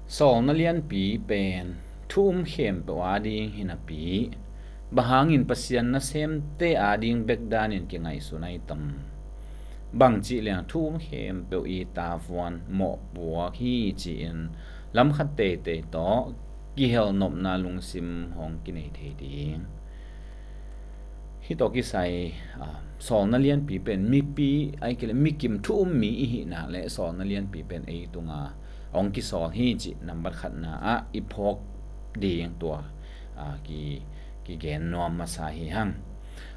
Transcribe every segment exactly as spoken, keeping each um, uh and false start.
Sawlna lianpi pen thu um khempeuh ading hi napi, bang hangin Pasian nasemte ading bek danin kingaihsun ahi tam? Bang cih leng thu um khempeuh i tavuan mawhpuak hi ci-in lamkhat teitei tawh kihelnopna lungsim hong kinei thei ding. Hih tawh kisai, ah, sawlna lianpi pen mipi, ahih kei leh mikim thu um mi i hih nak leh sawlna lianpi pen ei tunga hong kisawl hi cih nambat khatna ah i phawk ding tua, ah, ki, kigen nuam masa hi hang.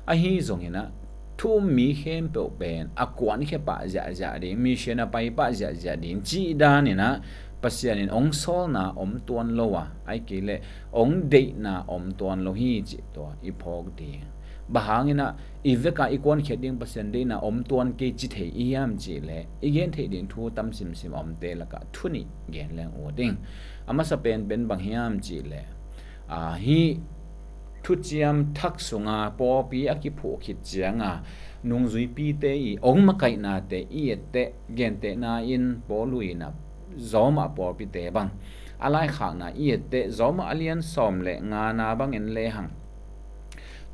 Ahi zongin ah thu um mi khempeuh pen a kuankhia pah ziahziah ding, mission a pai pah ziahziah ding cih danin ah Pasian in hong sawlna om tuan lo a, ahih kei leh hong deihna om tuan lo hi cih tua i phawk ding. Bang hangin ah i vekah i kuankhiat ding Pasian deihna om tuan kei ci thei i hiam cih leh i gen theih ding thu tam simsim a omte lakah thu nih gen leng ut ing. A masa penpen bang hiam cih leh, ah, hih thuciam thak sunga pawlpi a kiphuh khit cianga nungzuipite i hong makaihnate i etteh, gentehna in Paul in ah Roma pawlpite bang a laikhakna i etteh, Roma a lian sawm le ngana bangin lehang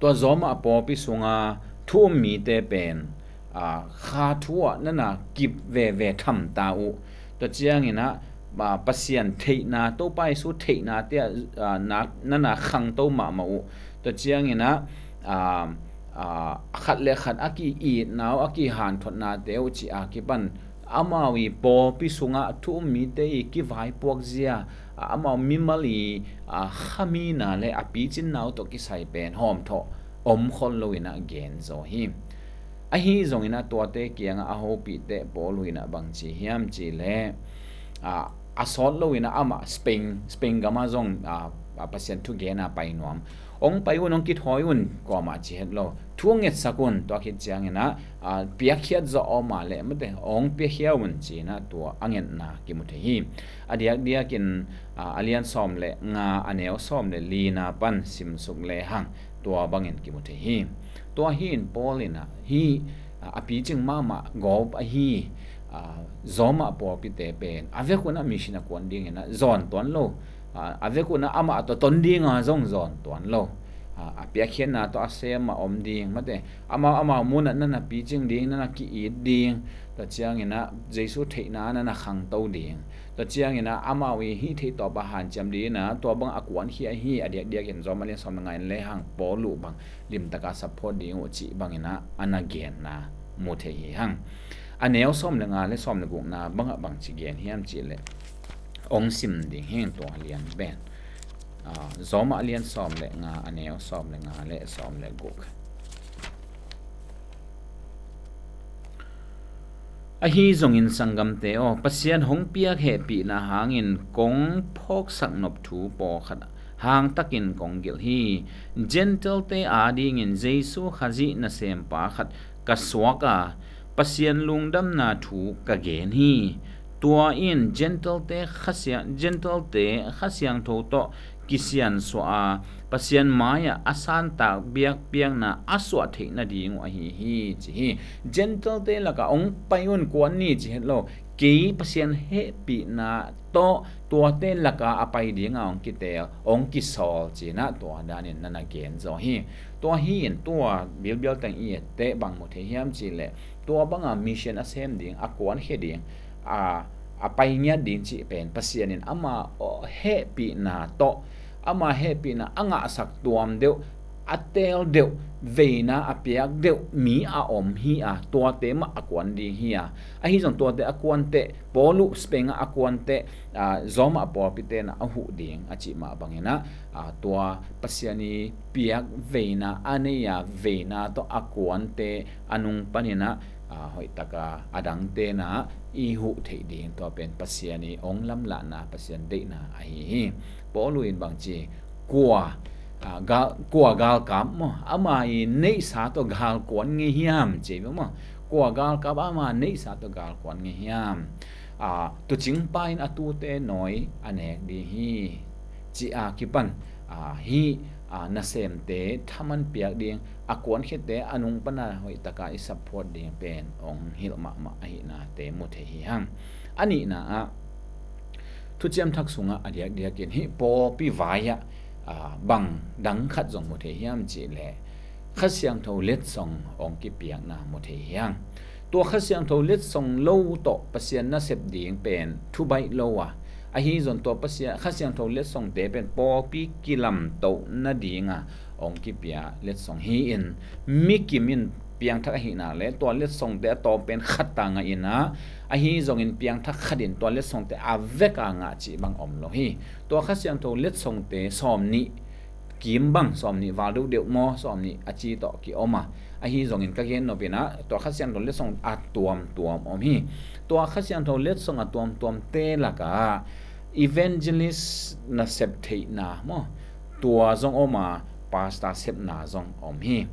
tua Roma pawlpi sunga thu um mite pen, ah, kha thu ah nana kip veve tham ta uh. Tua ciangin ah, ah, Pasian theihna, Topa Jesu theihna te ah, ah, na, nana khangto mahmah uh. Tua ciangin ah, ah, ah, khat le khat a ki-itna uh, a kihanthotnate uh cih a kipan amau i pawlpi sungah thu um mite i kivaipuak zia, ah, amau mimal i, ah, khamina le a picinna uh tawh kisai pen hawmthawh om khol loin ah gen zaw hi. Ahi zongin ah tuate kiangah a hopih teh Paul in ah bang ci hiam cih leh, ah, a sawt loin ah amah Spain, Spain gamah zong, ah, ah, Pasian thu gen a pai nuam. Hong pai un, hong kithawi un, kuamah ci het lo. Thu hong ngetsak un, tua khit ciangin ah, ah, piakkhiat zawh a om a leh mate, hong piakhia un ci-in ah tua a ngetna kimu thei hi. A diakdiakin, ah, a lian sawm le nga, a neu sawm le lina pan simsuk lehang tua bangin kimu thei hi. Tua hi in Paul in ah hih, ah, a picing mahmah gawp ahi, ah, Roma pawlpite pen a vekun ah mission a kuan dingin ah zawn tuan lo. Ah, a vekun ah amah tawh ton dinga zong zawn tuan lo. Ah, a piakkhiatna tawh a sem a om ding mate, amau amau munah nana picing ding, nana ki-it ding. Tua ciangin ah Jesu theihna nana khangto ding. Tua ciangin ah amau i hih theih tawp a hanciam dingin ah tua bang a kuankhia hi. A diakdiakin Roma lian sawm le nga in lehang Paul uh bang limtaka support ding uh cih bangin ah a na genna mu thei hi hang. A neu sawm le nga le sawm le gukna bangah bang ci gen hiam cih leh, hong sim ding hi tua lian pen, ah, Roma lian sawm le nga, a neu sawm le nga le sawm le guk. Ahi zongin sanggamte aw, Pasian hong piak hehpihna hangin kong phawksak nop thu pawlkhat hangtakin kong gelh hi. Gentile-te adingin Jesu Khazih nasempa khat ka suak a, Pasian lungdamna thu ka gen hi. Tua in Gentile-te Kha Siang, Gentile-te Kha Siangtho tawh kisiansuah a, Pasian mai-ah a santak biakpiakna a suah theih nading uh ahi hi, ci hi. Gentile-te lakah hong pai un, kuan ni ci het lo. Kei Pasian hehpihna tawh tuate laka a pai dinga hong kiteel, hong kisawl ci-in ah tua danin nana gen zaw hi. Tua hi in tua bilbial teng i etteh bang mu thei hiam cih leh, tua banga mission a sem ding, a kuankhia ding, a, a pai ngiat ding cih pen Pasian in ama hehpihna tawh, ama hehpihna a ngahsak tuam deuh, a teel deuh, veina a piak deuh mi a om hi a, tuate mah a kuan ding hi a. Ahi zong tuate a kuanteh, Paul uh Spain ah a kuanteh, ah, Roma pawlpite in ah a huh ding a cih mah bangin ah, ah, tua Pasian i piak veina a nei a, veina tawh a kuante a nung panin ah, ah, hoihtaka a dangte in ah i huh theih ding, tua pen Pasian i hong lamlahna, Pasian deihna ahi hi. Paul uh in bang ci, kua, ah, gal, kua galkap maw, ama i neihsa tawh galkuan ngei hiam, ci maw. Kua galkap ama neihsa tawh galkuan ngei hiam. Ah, tuucingpa in a tuute nawi a nek ding hi, ci a kipan, ah, hih, ah, nasemte thaman piak ding, a kuankhiate a nung pana hoihtaka i support ding pen hong hilh mahmah ahihnate mu thei hi hang. A nihna ah, Thuciam Thak sungah a diakdiakin hih pawlpi vai-ah, aa, bang dang khat zong mu thei hiam cih leh Kha Siangtho letsong hong kipiakna mu thei hi hang. Tua Kha Siangtho letsong lo tawh Pasian nasep ding pen thubaih lo a, ahi zong tua Pasian, Kha Siangtho letsongte pen pawlpi kilamtoh nadinga hong kipia letsong hi-in, mi kim in piangthak ahihna le tua letsongte a tawm pen khat a ngah in ah, ahi zongin piangthak khat in tua letsongte a vek a ngah cih bang om lo hi. Tua Kha Siangtho letsongte sawmnih kim bang, sawmnih val deuhdeuh maw, sawmnih a ci tawh ki-om a, ahi zongin ka gen nop in ah tua Kha Siangtho letsong a tuamtuam om hi. Tua Kha Siangtho letsong a tuamtuamte lakah evangelist nasep theihna maw, tua zong om a, pastor sepna zong om hi.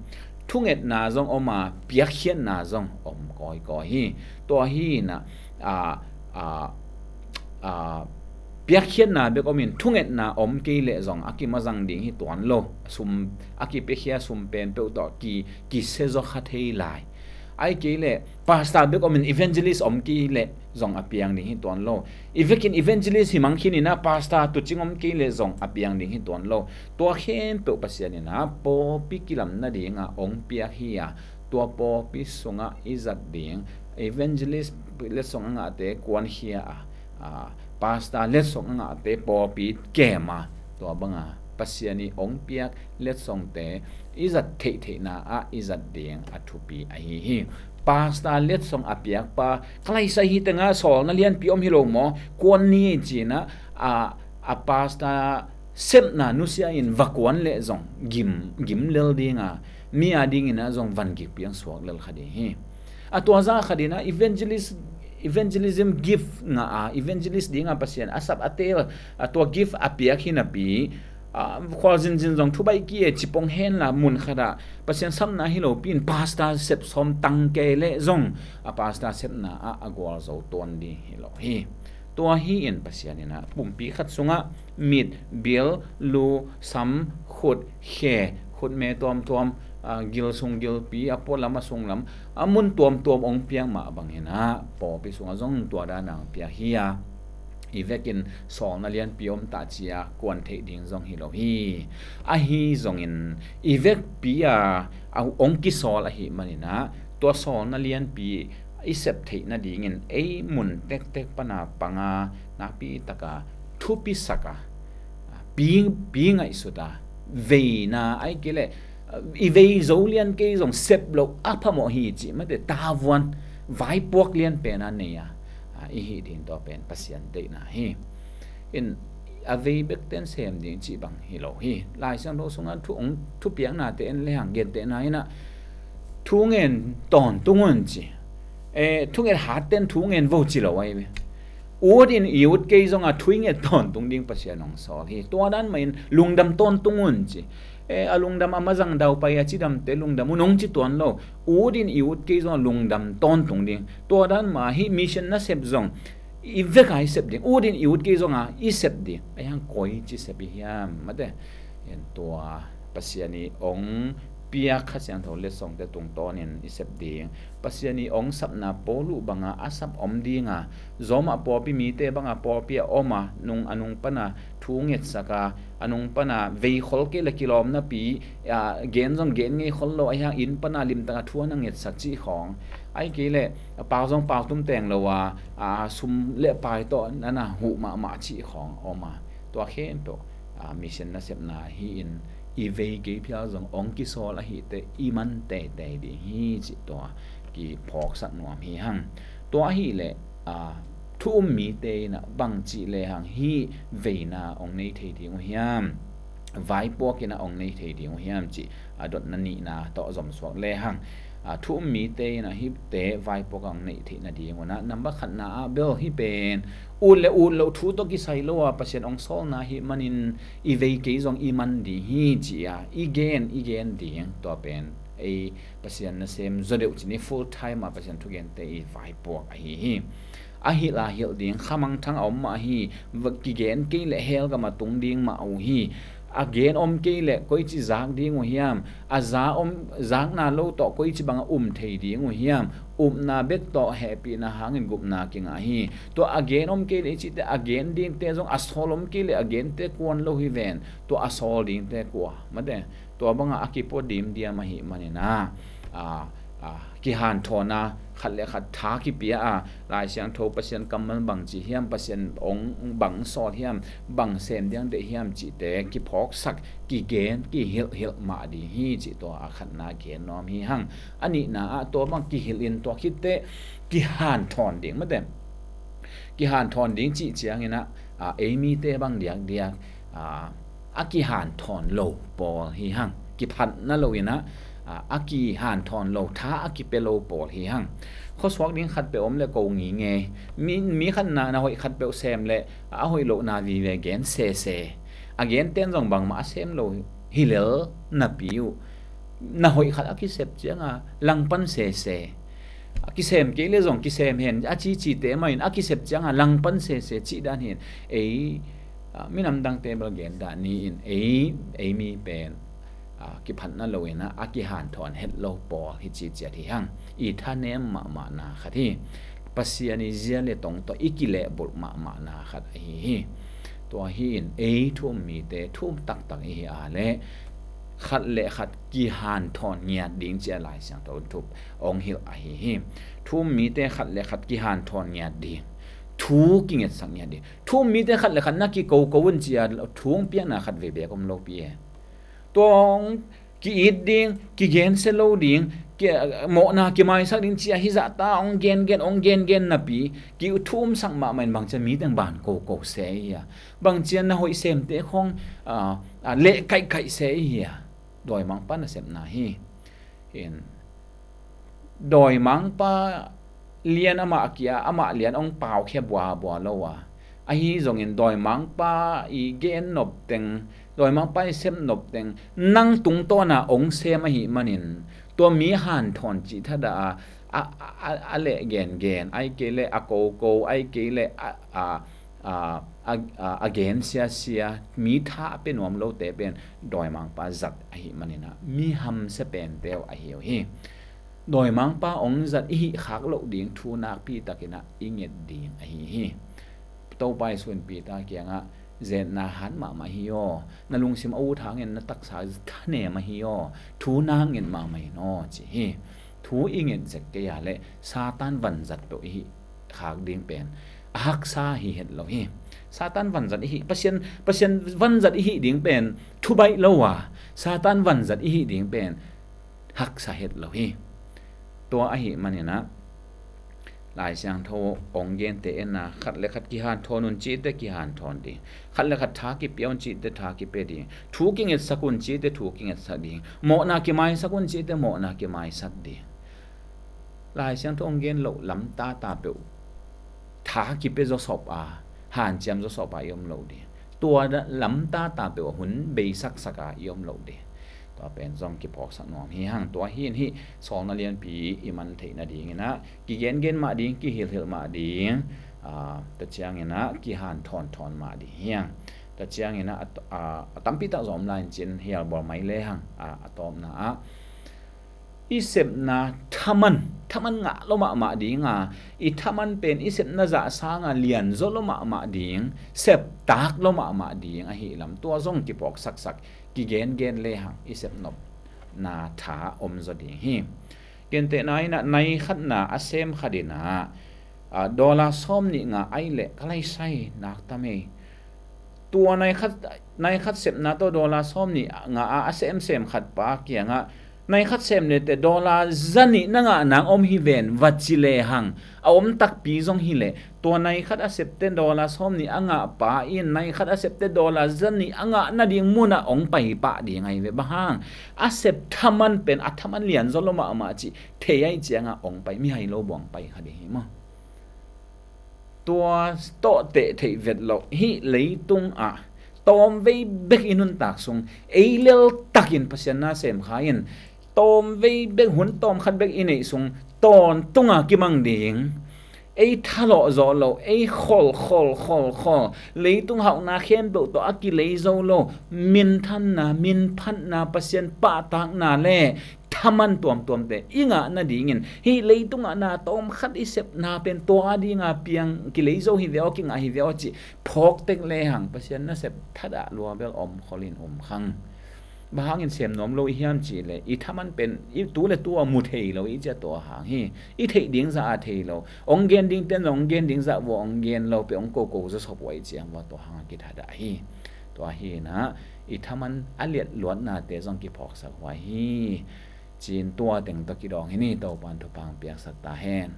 Thungetna zong om a, piakkhiatna zong om kawikawi hi. Tua hi in ah, a, a, a, piakkhiatna bek om in thungetna om kei leh zong a kimazang ding hi tuan lo. Sum, a kipiakhia sum pen peuh tawh ki, kisia zaw kha thei lai. Ahih kei leh pastor bek om in evangelist om kei leh zong a piang ding hi tuan lo. I vekin evangelist hi mang khin in ah pastor tuucing om kei leh zong a piang ding hi tuan lo. Tua khempeuh Pasian in ah pawlpi kilam nadinga hong piak hi a, tua pawlpi sungah i zat ding, evangelist letsong a ngahte kuankhia a, a, pastor letsong a ngahte pawlpi kem a, tua banga Pasian i hong piak letsongte i zat theihtheihna ah i zat ding a thupi ahi hi. Pastor letsong a piakpa, ka laisai hi tengah sawlna lianpi om hi lo maw, kuan ni ci in ah, a, a pastor sepna nusia in va kuan leh zong gim, gim lel ding a, mi a ding in ah zong van gik piang suak lel kha ding hi. A tua zah khat in ah evangelist, evangelism gift ngah a, evangelist dinga Pasian a sap a teel, a tua gift a piak hi napi, a, khualzinzin zong thubaih ki e, cipong hen la mun khat ah Pasian sapna hi lopi in pastor sep sawm tang kei leh zong a pastor sepna ah a gualzo tuan ding hi lo hi. Tua hi in Pasian in ah pumpi khat sungah mit, bil, lu, sam, khut, khe, khutme tuamtuam, a, gil sung gilpi, a pualam a sunglam, a mun tuamtuam hong piak mah bang in ah pawlpi sungah zong tua dan a hong piak hi a, i vekin sawlna lianpi om ta ci a kuan theih ding zong hi lo hi. Ahi zongin i vekpi a, a hong kisawl ahih man in ah tua sawlna lianpi i sep theih nadingin ei mun tektek pana panga nakpi taka thupisak a, pi, pi ngaihsut a, veina ahih kei leh i vei zo lian kei zong sep loh a phamawh hi cih mate tavuan vaipuak lian pen a nei a, a, i hih ding tua pen Pasian deihna hi. In a vei bekten sem ding cih bang hi lo hi. Lai Siangtho sungah thu, hong, thupiaknate en lehang gentehna in ah thu ngen tawntung un ci. E, thunget hatten thu ngen vo ci lo ahi ve. Ut in i ut kei zongah thu i nget tawntung ding Pasian hong sawl hi. Tua dan mah in lungdam tawntung un ci. E, a lungdam a mazang daupai a cidamte lungdam un hong ci tuan lo. Ut in i ut kei zongah lungdam tawntung ding. Tua dan mah hih mission nasep zong i vek a i sep ding. Ut in i ut kei zongah i sep ding. A hiang koi ci sep i hiam mate. En tua Pasian i hong piak Kha Siangtho letsongte tungtawnin i sep ding. Pasian i hong sapna Paulu banga a sap om dinga, Roma pawlpi mite banga pawlpi a om a, nung a nung pana thu ngetsak a, a nung pana veikhol kei la kilawm napi, a, gen zong gen ngei khol lo, a hiang inn pana limtaka thu a na ngetsak cih khawng. Ahih kei leh a pau zong pau tum teng lo a, a, sum le pai tawh na na huh mahmah cih khawng om a. Tua khempeuh, a, mission nasepna hi in i vei kei phial zong hong kisawl ahih teh i man teitei ding hi cih tua kiphawksak nuam hi hang. Tua ahih leh, a, thu um mite in ah bang cih lehang hih veina hong nei thei ding uh hiam? Vaipuak in ah hong nei thei ding uh hiam cih a dotna nihna tawh zomsuak lehang, a, thu um mite in ah hihte vaipuak a hong neih theih nading un ah, number khatna ah bel hih pen ut le ut loh thu tawh kisai lo a, Pasian hong sawlna ahih manin i vei kei zong i man ding hi ci a i gen, i gen ding tua pen ei Pasian nasem zaw deuh cin i full time a Pasian thugente i vaipuak ahi hi. A hilh a hilh ding khamangthang a om mah hi. Kigen kei leh hell gam a tung ding mah uh hi. A gen om kei leh koici zak ding uh hiam? A za om, zakna lo tawh koici bangah um thei ding uh hiam? Upna bek tawh hehpihna hangin gupna kingah hi. Tua a gen om kei leh i cihte a gen dingte zong a sawl om kei leh a gente kuan lo hi ven. Tua a sawl dingte kua? Mate, tua bangah a kipua dimdiam ahih maninah, a, a, kihanthawnna khat le khat tha kipia a, Lai Siangtho Pasian kammal bang ci hiam, Pasian ong bang sawl hiam, bang sem diang deih hiam cihte kiphawksak, kigen, kihilhhilh mah ding hi cih tua a khatna gen nuam hi hang. A nihna ah tua bang kihilh in tua khitteh kihanthawn ding, mate, kihanthawn ding cih cianginah, a, ei mite bang diakdiak, a, a kihanthawn lo pawl hi hang. Kiphatna lo inah, a, a kihanthawn lo, tha a kipia lo pawl hi hang. Khuasuak ding khatpeuh om le ko ngingei. Mi, mi khatna na hoih khatpeuh sem le a hoih lohna vive gen sese. A genten zong bangmah a sem lo hi lel napi uh, na hoih khat a kisep cianga langpan sese. A kisem kei le zong kisem hen a cicite mah in a kisep cianga langpan sese cih dan hin ei, a, minam dangte bel gen dah ni in ei, ei mi pen, a, kiphatna lo inah a kihanthawn het lo pawl hi ciciat hi hang. I thanem mahmahna khat hi. Pasian i zia le tong tawh i kilehbulh mahmahna khat ahi hi. Tua hi in ei thu um mite thu um taktak ihi a le khat le khat kihanthawn ngiat ding cia Lai Siangtho thup ong hilh ahi hi. Thu um mite khat le khat kihanthawn ngiat ding, thu kingetsak ngiat ding. Thu um mite khat le khat na kikoko un cia thu ong piakna khat vei bek om lopi e. Tua ong ki-it ding, kigensia lo ding, ki, mawhna kimaisak ding cia hizahta ong gengen, ong gengen napi ki thu umsak mahmah in bangcia miteng ban koko se ihi a. Bangcia na hoih semte khong, a, a, leh kaihkaih se ihi a. Dawimangpa nasepna hi. In dawimangpa lian amah kia, amah lian ong paukhia buabua lo a. Ahi zongin dawimangpa i gen nopteng, dawimangpa i sep nopteng nang tungtawna ong sem ahih manin tua mi hanthawn cih thadah a, a, a, a, a leh gengen, ai kei leh a koko, ai kei leh a, a, a, a, a, a gen siasia, mi tha a pia nuam lote pen dawimangpa zat ahih maninah mi hamsia pente uh ahi uh hi. Dawimangpa ong zat ihi khak loh ding thu nakpi takinah i nget ding ahi hi. Topa i sunpi ta kiangah zetna han mahmah hi aw, na lungsim a ut hangin na taksa thanem ahi aw, thu nak nget mahmah in aw ci hi. Thu i nget zek kei a le Satan vanzat peuh ihi khak ding pen a haksa hi het lo hi. Satan vanzat ihi, Pasian, Pasian vanzat ihi ding pen thubaih lo a, Satan vanzat ihi ding pen haksa het lo hi. Tua ahih maninah Lai Siangtho ong gente enna khat le khat kihanthawn un cihte kihanthawn ding, khat le khat tha kipia un cihte tha kipia ding, thu kingetsak un cihte thu kingetsak ding, mawhna kimaisak un cihte mawhna kimaisak ding. Lai Siangtho ong gen loh lam tata peuh tha kipia zawsop a, hanciam zawsop a i om loh ding. Tua lam tata peuh a hun beisaksak a i om loh ding. Tua pen zong kiphawksak nuam hi hang. Tua hi in hih sawlna lianpi i man theih nadinginah kigengen mah ding, kihilhhilh mah ding, a, tua cianginah kihanthawn thawn mah ding hi hang. Tua cianginah a, a, a tampitak zong om lai in cin hialbawl mai le hang, a, a tawpna ah i sepna thaman, thaman ngah lo mahmah ding a, i thaman pen i sepna zah sanga lianzaw lo mahmah ding, septak lo mahmah ding ahi lam tua zong kiphawksaksak, kigengen le hang i sepnopna tha omzaw ding hi. Gentehna inah nai khatna a sem khat inah, a, dollar sawm nih ngah ai leh ka laisai nak tamei. Tua nai khat, nai khat sepna tawh dollar sawm nih ngah a, a semsem khat pa kiangah nai khat sem lete dollar zanih na ngah nang om hi ven va ci le hang a om takpi zong hileh tua nai khat a septe dollar sawm nih a ngah pa in nai khat a septe dollar zanih a ngah nading munah ong pai pah ding ahi ve. Bang hang a sep thaman pen a thaman lianzaw lo mahmah cih thei ahi ciangah ong pai, mihai lo buang pai kha ding hi maw? Tua tawh teh theih vet loh hih leitung ah tawmvei bek i nuntak sung ei leltakin Pasian na sem kha in tawmvei bek, hun tawmkhat bek i neih sung tawntunga kimang ding, ei thalawh zawh loh, ei khol, khol, khol, khol, leitung hauhna khempeuh tawh a kilei zo lo, minthanna, minphatna, Pasian pahtakna le thaman tuamtuamte i ngah nadingin, hih leitungah na tawm khat i sepna pen tua dinga piang kilei zo hi ve aw, kingah hi ve aw cih phawk tek lehang Pasian nasep thadah lua bel om kholin um khang. Bang hangin sem nuam lo i hiam cih leh i thaman pen i tu le tu a mu thei lo i cia tua hang hi. I theih ding zah a thei lo, ong gen ding ten ong gen ding zah vua ong gen lo pe ong koko zawsop uh a i ciang vua tua hang a kithadah hi. Tua hi na i thaman a liat luatnate zong kiphawksak huai hi. Cin tua teng tawh kidawng hi ni. Topan thupha piaksak ta hen.